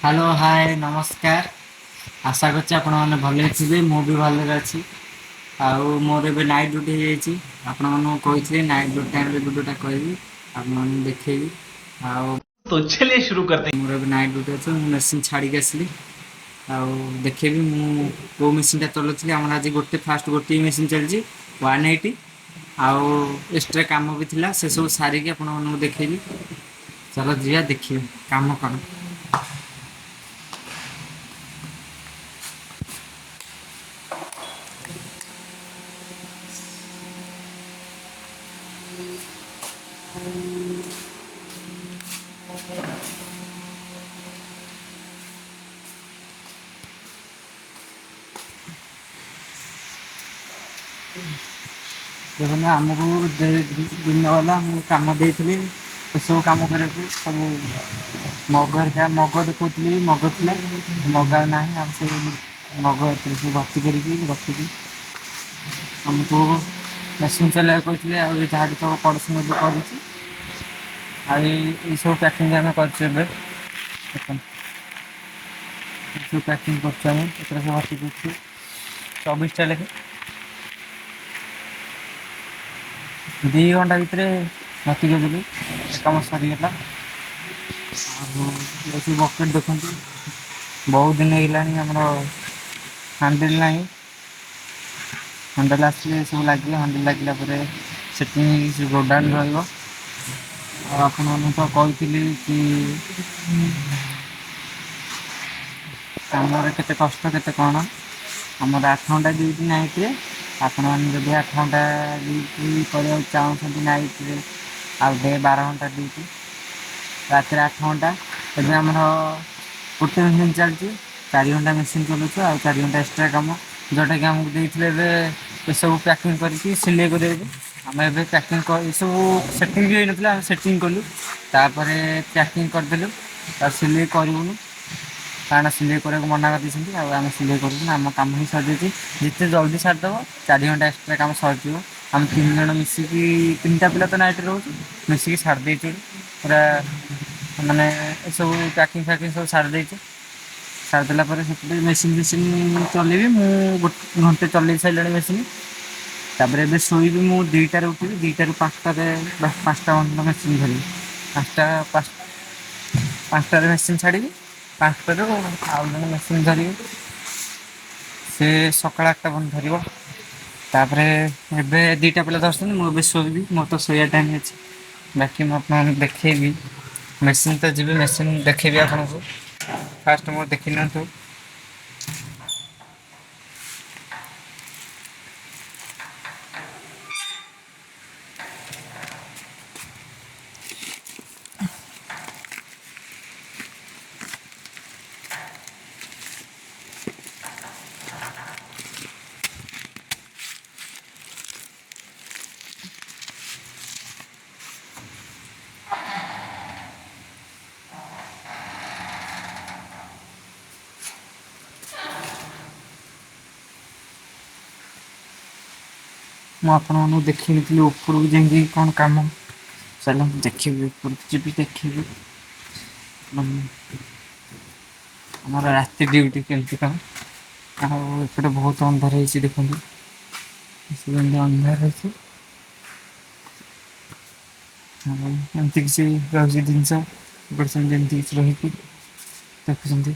Hello hi ନମସ୍କାର। ଆଶା କରୁଛି ଆପଣମାନେ ଭଲରେ ଥିବେ, ମୁଁ ବି ଭଲରେ ଅଛି। ଆଉ ମୋର ଏବେ ନାଇଟ୍ ଡ୍ୟୁଟି ହେଇଯାଇଛି। ଆପଣମାନଙ୍କୁ କହିଥିଲି ନାଇଟ୍ ଡ୍ୟୁଟି ଟାଇମ୍ରେ ଭିଡ଼ିଓଟା କରିବି, ଆପଣମାନଙ୍କୁ ଦେଖେଇବି। ଆଉ तो चलिए शुरू करते हैं। ମୋର ଏବେ ନାଇଟ୍ ଡ୍ୟୁଟି ଅଛି, ମୁଁ ମେସିନ୍ ଛାଡ଼ିକି ଆସିଲି। ଆଉ ଦେଖେଇବି ମୁଁ କେଉଁ ମେସିନ୍ଟା ଚଲାଉଥିଲି। ଆମର ଆଜି ଫାଷ୍ଟ ଗୋଟିଏ ମେସିନ୍ ଚାଲିଛି 180, ଆଉ ଏକ୍ସଟ୍ରା କାମ ବି ଥିଲା, ସେସବୁ ସାରିକି ଆପଣମାନଙ୍କୁ ଦେଖେଇବି। ଚାଲ ଯିବା ଦେଖିବେ କାମ କ'ଣ। ଦେଖନ୍ତୁ, ଆମକୁ ଦିନ ହେଲା ମୁଁ କାମ ଦେଇଥିଲି ଏସବୁ କାମ କରିବାକୁ। ସବୁ ମଗ ହେରିକା, ମଗ ଦେଖାଉଥିଲି, ମଗ ଥିଲା, ମଗ ଆଉ ନାହିଁ। ଆମେ ସେ ମଗ ଏଥିରେ ସବୁ ଭର୍ତ୍ତି କରିକି ରଖିକି ଆମକୁ ମେସିନ୍ ଚଲେଇବାକୁ କହିଥିଲେ। ଆଉ ଯାହା ବି ସବୁ କଡ଼େସନ୍ ଏବେ କରିଛି, ଆଉ ଏଇସବୁ ପ୍ୟାକିଂ ଆମେ କରିଛୁ ଏବେ। ଦେଖନ୍ତୁ, ଏସବୁ ପ୍ୟାକିଂ କରୁଛୁ ଆମେ, ଏଥିରେ ସବୁ ଭର୍ତ୍ତି କରୁଛୁ 24ଟା ଲେଖେ। 2 ଘଣ୍ଟା ଭିତରେ ଭର୍ତ୍ତି କରିଦେଲୁ, କାମ ସରିଗଲା। ଆଉ ଏସବୁ ବକେଟ୍ ଦେଖନ୍ତୁ, ବହୁତ ଦିନ ହେଇଗଲାଣି ଆମର ହ୍ୟାଣ୍ଡେଲ୍ ନାହିଁ। ହ୍ୟାଣ୍ଡେଲ୍ ଆସିଲେ ସବୁ ଲାଗିବ, ହ୍ୟାଣ୍ଡେଲ୍ ଲାଗିଲା ପରେ ସେଠି ସେ ଗୋଡାଉନ୍ ରହିବ। ଆଉ ଆପଣମାନଙ୍କୁ ତ କହିଥିଲି କି କାମରେ କେତେ କଷ୍ଟ କେତେ କ'ଣ। ଆମର 8 ଘଣ୍ଟା ଡ୍ୟୁଟି ନାଇଟ୍ରେ। ଆପଣମାନେ ଯଦି 8 ଘଣ୍ଟା ଡ୍ୟୁଟି କରିବାକୁ ଚାହୁଁଛନ୍ତି ନାଇଟ୍ରେ, ଆଉ ଡେ 12 ଘଣ୍ଟା ଡ୍ୟୁଟି, ରାତିରେ 8 ଘଣ୍ଟା। ଏବେ ଆମର ଗୋଟେ ମେସିନ୍ ଚାଲିଛି, 4 ଘଣ୍ଟା ମେସିନ୍ ଚଲାଉଛୁ, ଆଉ 4 ଘଣ୍ଟା ଏକ୍ସଟ୍ରା କାମ ଯେଉଁଟାକି ଆମକୁ ଦେଇଥିଲେ ଏବେ ଏସବୁ ପ୍ୟାକିଂ କରିକି ସିଲେଇ କରିବାକୁ। ଆମେ ଏବେ ପ୍ୟାକିଂ ଏସବୁ ସେଟିଂ ବି ହେଇନଥିଲା, ଆମେ ସେଟିଂ କଲୁ, ତାପରେ ପ୍ୟାକିଂ କରିଦେଲୁ। ଆଉ ସିଲେଇ କରିବୁନୁ, କାରଣ ସିଲେଇ କରିବାକୁ ମନା କରିଦେଇଛନ୍ତି। ଆଉ ଆମେ ସିଲେଇ କରିବୁନୁ, ଆମ କାମ ହିଁ ସରିଯାଇଛି। ଯେତେ ଜଲ୍ଦି ସାରିଦେବ, 4 ଘଣ୍ଟା ଏକ୍ସଟ୍ରା କାମ ସରିଯିବ। ଆମେ 3 ଜଣ ମିଶିକି, 3ଟା ପିଲା ତ ନାଇଟ୍ରେ ରହୁଛୁ, ମିଶିକି ସାରି ଦେଇଛୁ ପୁରା, ମାନେ ଏସବୁ ପ୍ୟାକିଂ ଫ୍ୟାକିଂ ସବୁ ସାରି ଦେଇଛୁ। ସାରିଦେଲା ପରେ ସେପଟେ ମେସିନ୍ ଫେସିନ୍ ଚଲେଇବି ମୁଁ, ଗୋଟେ ଘଣ୍ଟେ ଚଲେଇ ସାରିଲାଣି ମେସିନ୍। ତାପରେ ଏବେ ଶୋଇବି ମୁଁ, 2ଟାରେ ଉଠିବି, 2ଟାରୁ 5ଟାରେ, 5ଟା ପର୍ଯ୍ୟନ୍ତ ମେସିନ୍ ଧରିବି। 5ଟାରେ ମେସିନ୍ ଛାଡ଼ିବି, 5ଟାରୁ ଆଉ ଜଣେ ମେସିନ୍ ଧରିବି, ସେ ସକାଳ 8ଟା ପର୍ଯ୍ୟନ୍ତ ଧରିବ। ତାପରେ ଏବେ 2ଟା ପିଲା ଧରୁଛନ୍ତି, ମୁଁ ଏବେ ଶୋଇବି, ମୋର ତ ଶୋଇବା ଟାଇମ୍ ଅଛି। ବାକି ମୁଁ ଆପଣଙ୍କୁ ଦେଖେଇବି ମେସିନ୍, ତ ଯିବି ମେସିନ୍ ଦେଖେଇବି ଆପଣଙ୍କୁ। ଫାଷ୍ଟ ମୁଁ ଦେଖି ନିଅନ୍ତୁ। ମୁଁ ଆପଣମାନଙ୍କୁ ଦେଖିନଥିଲି ଉପରକୁ ଯାଇକି କ'ଣ କାମ ଚାଲ ମୁଁ ଦେଖିବି, ଉପରକୁ ଯିବି ଦେଖିବି ଆମର ରାତି ଡ୍ୟୁଟି କେମିତି କ'ଣ। ଆଉ ଏପଟେ ବହୁତ ଅନ୍ଧାର ହେଇଛି, ଦେଖନ୍ତୁ ଏମିତି ଅନ୍ଧାର ହେଇଛି। ଆଉ ଏମିତି କିଛି ରହୁଛି ଜିନିଷ, ଏପଟେ ସେମିତି ଏମିତି କିଛି ରହିଛି ଦେଖୁଛନ୍ତି।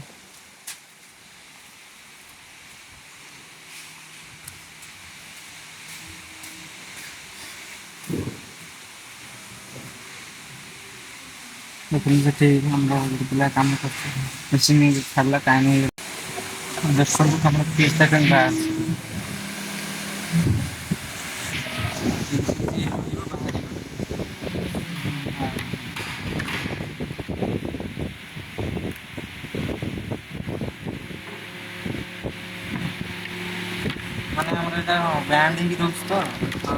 ଦେଖନ୍ତୁ ସେଠି ଆମର ଗୋଟେ ପିଲା କାମ କରୁଛି, ମେସିନ୍ ଛାଡ଼ିଲା ଟାଇମ୍ ହେଇଗଲା। ଦେଖନ୍ତୁ ଆମର ଫ୍ରିଜ୍ଟା କେମିତି ବାହାରିଛି। ମାନେ ଆମର ଏଇଟା ବ୍ୟାଣ୍ଡ ହେଇକି ରହୁଛି ତ,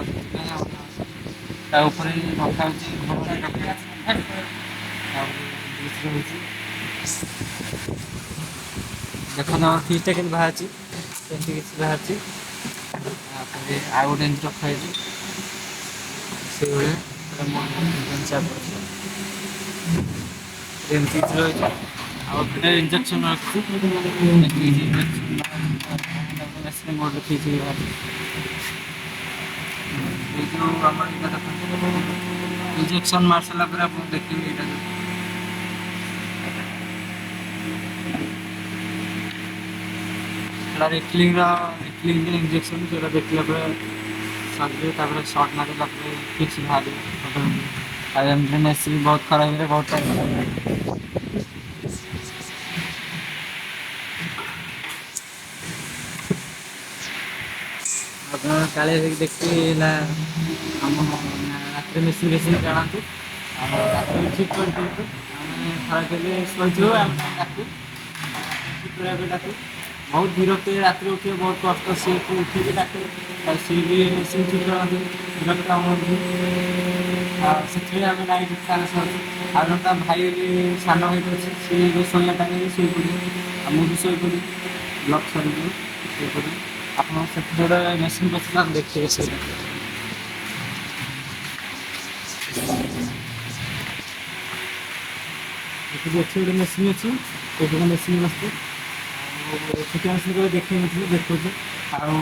ସେଥିପାଇଁ ଆମର ତା ଉପରେ ରଖାହେଉଛି, ଘର ରଖାହେଉଛି। ତାପରେ ଏମିତି କିଛି ରହୁଛି। ଦେଖନ୍ତୁ ଆମର ଫ୍ରିଜ୍ଟା କେମିତି ବାହାରିଛି, ଏମିତି କିଛି ବାହାରିଛି। ତାପରେ ଆଉ ଗୋଟେ ଏମିତି ରଖାହେଇଛି ସେଇଭଳିଆ। ଏମିତି କିଛି ରହିଛି। ଆଉ ଏପଟେ ଇଞ୍ଜେକ୍ସନ୍ ରଖିଛି, ଇଞ୍ଜେକ୍ସନ୍ ମେସିନ୍ ମୋଡ଼ ରଖିଛି। ଏଇ ଯେଉଁ ଆମର ଏଇଟା ଦେଖନ୍ତୁ, ଇଞ୍ଜେକ୍ସନ୍ ମାରି ସାରିଲା ପରେ ଆପଣ ଦେଖିବେ ଏଇଟା ଯେଉଁ ସେଟା ରିଫିଲିଂର, ରିଫିଲିଂ ଇଞ୍ଜେକ୍ସନ୍। ସେଇଟା ଦେଖିଲା ପରେ ସରିଯିବ, ତାପରେ ସର୍ଟ ମାରିଲା ପରେ କିଛି ବାହାରିବ। ଆଉ ଏମିତି ମେସିନ୍ ବହୁତ ଖରାପ ହେଲେ ବହୁତ ଟାଇମ୍। ଆପଣ କାଳେ ଦେଖିବେ ହେଲା ଆମ ରାତିରେ ମେସିନ୍ ଫେସିନ୍ ଜାଣନ୍ତୁ ଆଉ ରାତିରେ ଠିକ୍ କରିଦିଅନ୍ତୁ। ଆମେ ଖରାପ ହେଲେ ଶୋଇଥିବ, ଆମେ ଡାକୁ, ଠିକ୍ କରିବା ପାଇଁ ଡାକୁ। ବହୁତ ବିରକ୍ତ, ରାତିରେ ଉଠିବ ବହୁତ କଷ୍ଟ। ସିଏ ଉଠିକି ଡାକୁ, ଆଉ ସିଏ ବି ମେସିନ୍ ଠିକ୍ କରନ୍ତି, ବିରକ୍ତ ହୁଅନ୍ତି। ଆଉ ସେଥିପାଇଁ ଆମେ ନାଇଟ୍ ତାଙ୍କ ସହ ଅଛୁ। ଆଉ ଜଣେ ତା ଭାଇ ବି, ସାନ ଭାଇଟେ ଅଛି, ସିଏ ଏବେ ଶୋଇଲା ଟାଇମ୍ରେ ଶୋଇପଡ଼ିବ, ଆଉ ମୁଁ ବି ଶୋଇପଡ଼ିବି। ବ୍ଲକ୍ ସରିଯିବ, ଶୋଇପଡ଼ିବି। ଆପଣ ସେଠି ଗୋଟେ ମେସିନ୍ ବସିଲା ଦେଖିବେ ସେଇଟା। ଏଠି ଅଛି ଗୋଟେ ମେସିନ୍ ଅଛି, ଏଠି ଗୋଟେ ମେସିନ୍ ବସିଛି। ଆଉ ଛୋଟିଆ ମେସିନ୍ କେବେ ଦେଖେଇ ନଥିଲି, ଦେଖାଉଛି। ଆଉ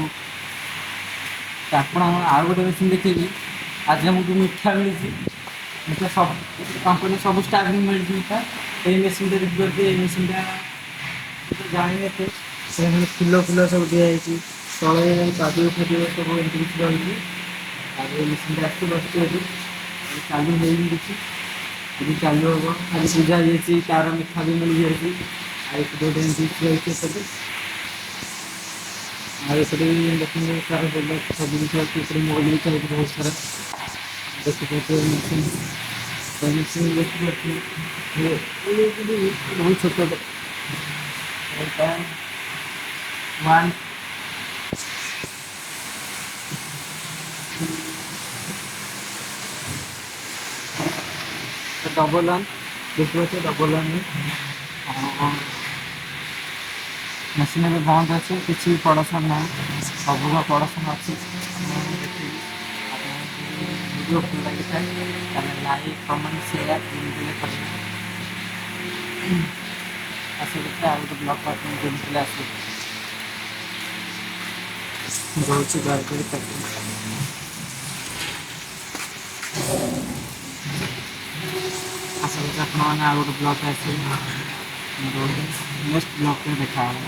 ଆପଣ ଆଉ ଗୋଟେ ମେସିନ୍ ଦେଖେଇବି। ଆଜି ଆମକୁ ମିଠା ମିଳିଛି, ମିଠା ସବୁ କମ୍ପାନୀ ସବୁ ଷ୍ଟାଫ୍ଙ୍କୁ ମିଳିଛି ମିଠା। ଏଇ ମେସିନ୍ଟା ଦେଖିପାରୁଥିବେ, ଏଇ ମେସିନ୍ଟା ଜାଣିନି ଏତେ। ସେখানে ଫୁଲ ଫୁଲ ସବୁ ଦିଆହେଇଛି, ତଳେ କାଦୁଅ ଫାଦୁଅ ସବୁ ଏମିତି କିଛି ରହିଛି। ଆଉ ଏଇ ମେସିନ୍ଟା ଆସିଛି, ବସିଛି ଏଠି, ଚାଲୁ ହେଇନି କିଛି, ଏଠି ଚାଲୁ ହବ। ଆଜି ପୂଜା ହେଇଯାଇଛି, ତାର ମିଠା ବି ମିଳିଯାଇଛି। ଆଉ ଏପଟେ ଗୋଟେ ଏମିତି କିଛି ରହିଛି ଏପଟେ। ଆଉ ଏପଟେ ବି ଦେଖନ୍ତୁ, ତାର ସବୁ ଜିନିଷ ଅଛି। ଏପଟେ ମୋବାଇଲ ବି ଚାଲିଛି ବହୁତ ସାରା, ଦେଖିପାରୁଥିବେ। ମେସିନ୍ ମେସିନ୍ ଦେଖିପାରୁଥିବେ, ବହୁତ ଛୋଟ। ଏଇଟା ୱାନ୍ ଡବଲ୍ ୱାନ୍, ଦେଖିପାରୁଥିବେ ଡବଲ୍ ୱାନ୍। ଆଉ ମେସିନ୍ ଏବେ ବନ୍ଦ ଅଛି, କିଛି ପ୍ରଡକ୍ସନ୍ ନାହିଁ, ସବୁର ପ୍ରଡକ୍ସନ୍ ଅଛି। ଦେଖିବି, ଆପଣ ଭିଡ଼ିଓ ଭଲ ଲାଗିଥାଏ ତାହେଲେ ଲାଇକ୍, କମେଣ୍ଟ, ସେୟାର ଯେମିତି ହେଲେ କରିବେ। ଆଶା କରୁଛି ଆଉ ଗୋଟେ ବ୍ଲଗ୍ ଆପଣ ଯେମିତି ହେଲେ ଆସିବେ। ରହୁଛି, ଦୟାକରି କାଟି। ଆଶା କରୁଛି ଆପଣମାନେ ଆଉ ଗୋଟେ ବ୍ଲଗ୍ ଆସିବେ। ନେକ୍ସଟ ବ୍ଲଗ୍ରେ ଦେଖା ହେବ।